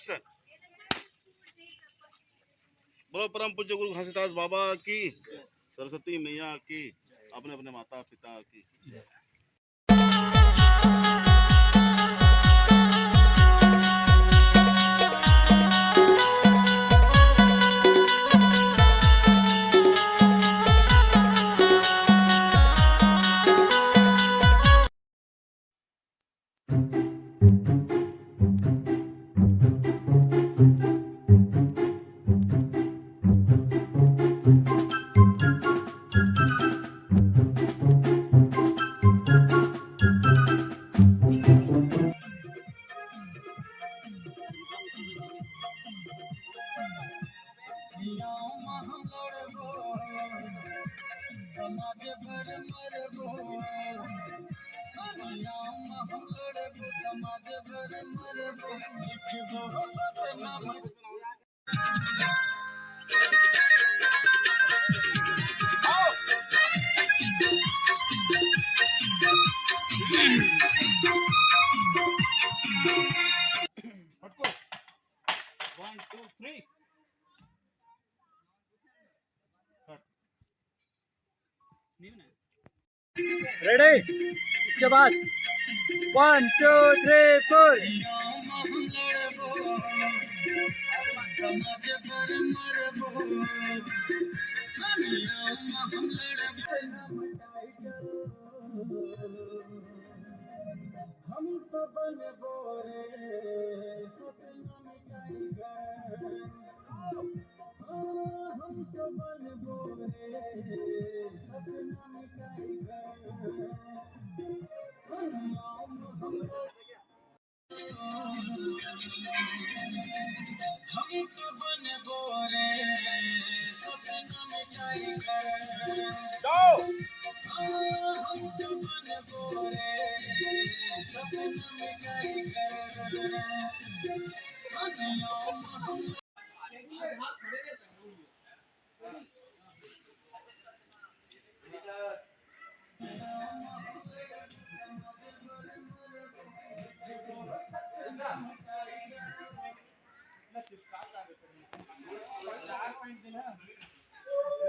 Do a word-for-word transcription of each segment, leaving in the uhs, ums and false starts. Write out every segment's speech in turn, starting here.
बोलो परम पूज्य गुरु घासीदास बाबा की, सरस्वती मैया की, अपने अपने माता पिता की। One, two, three. Ready? इसके बाद one, two, three, four.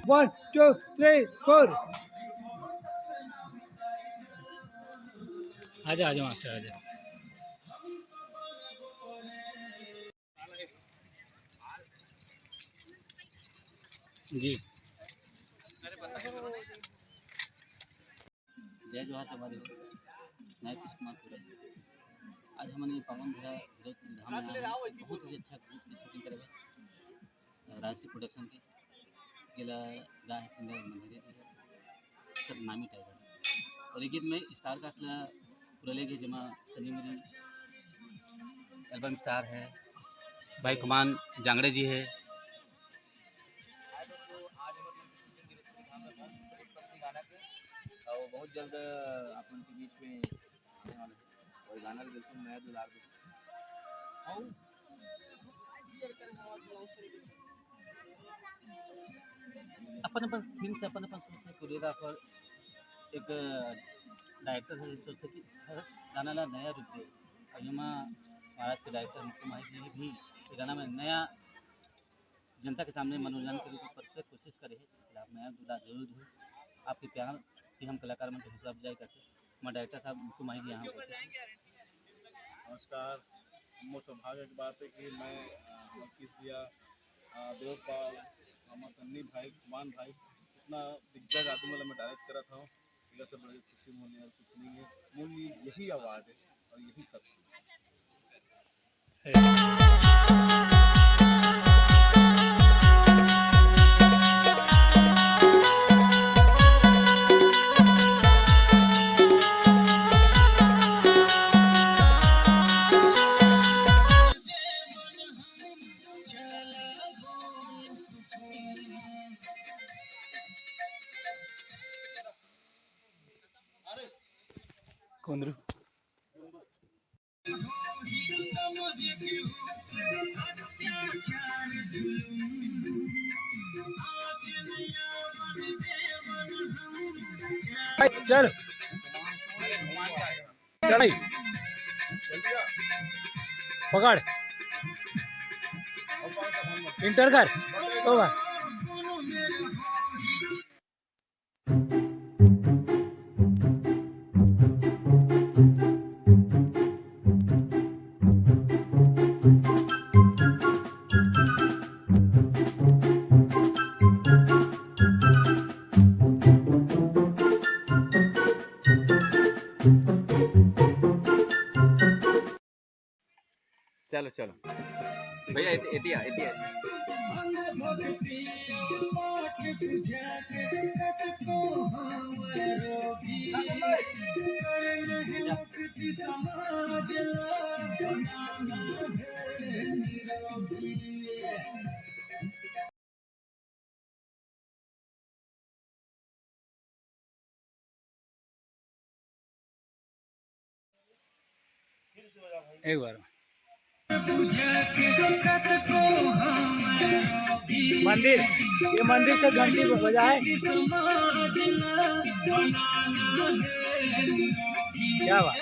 One, two, three, four. आजा, आजा मास्टर, आजा। जी। जय जोहार संगवारी हो, मैं कृष्ण कुमार कुरे। आज हमन ये पावन धरा धीरजपुर धाम में आए हैं। बहुत ही अच्छा गीत की shooting करे हुए राजश्री production के, जेला गाए हे singer मनहरी जी, सतनामी टाइगर। और ये गीत में star cast ला पूरा लेके, जेमा सनी मरी album star है, भाई कुमान जांगड़े जी है। और बहुत जल्द आप लोगों के बीच में आने वाला है। और गाना भी बिल्कुल नया दुलार दे। और अपन अपन theme से, अपन अपन सोच से कोरियोग्राफर, एक director है, सोचते कि हर गाना ला नया रूप दे। और युमा महाराज के director मुक्कू माही जी भी ये गाना में नया जनता के सामने मनोरंजन के रूप में परसे कोशिश करे हे। आप नया दुलार जरूर दो। आपके प्यार से हम कलाकार मन के हौसला अफजाई करते। हमारे director साहब मुक्कू माही जी यहाँ पर। नमस्कार। मोर सौभाग्य की बात है कि मैं, अ, हमर किस दिया, अ, देवपाल, हमर सन्नी भाई, कुमान भाई, इतना दिग्गज आदमी ला मैं direct करत हूँ। इधर से बड़ी खुशी मोर लिए कुछ नहीं है। मोर लिए यही आवाज़ है और यही सब कुछ। कुंदरू। चल। चल। पकड़। इंटर कर। ओ भाई। चलो, चलो। भैया, एती, एती आ, एती आ। एक बार। मंदिर, ये मंदिर से घंटी बजाए। क्या बात।